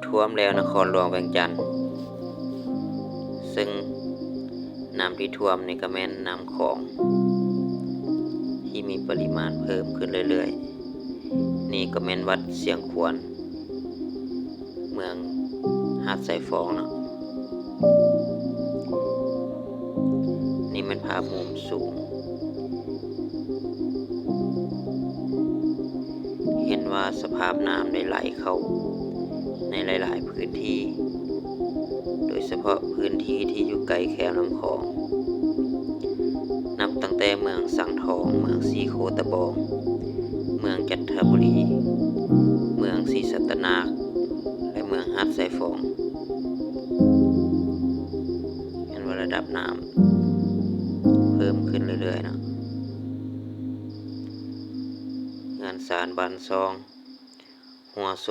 ຖ້ວມແລ້ວນະຄອນຫຼວງວຽງຈັນ, ເຊິ່ງນ້ຳທີ່ຖ້ວມນີ້ກໍແມ່ນນ້ຳຂອງທີ່ມີປະລິມານເພີ່ມຂຶ້ນເລື້ອຍໆ. ນີ້ກໍແມ່ນວັດຊຽງຂວນ ເມືອງຫາດຊາຍຟອງເນາະ. ນີ້ແມ່ນພາບມຸມສູງ. ເຫັນວ່າສະພາບນ້ຳໄດ້ໄຫຼເຂົ້າໃນຫຼາຍໆພື້ນທີ່, ໂດຍສະເພາະພື້ນທີ່ທີ່ຢູ່ໃກ້ແຄມນ້ຳຂອງ, ນັບຕັ້ງແຕ່ເມືອງສັງທອງ, ເມືອງສີໂຄຕະບອງ, ເມືອງຈັນທະບູລີ, ເມືອງສີສັດຕະນາກ ແລະ ເມືອງຫາດຊາຍຟອງ. ເຫັນວ່າລະດັບນ້ຳເພີ່ມຂຶ້ນເລື້ອຍໆເນາະ. ເຮືອນຊານບ້ານຊ່ອງ, ຮົ້ວສວ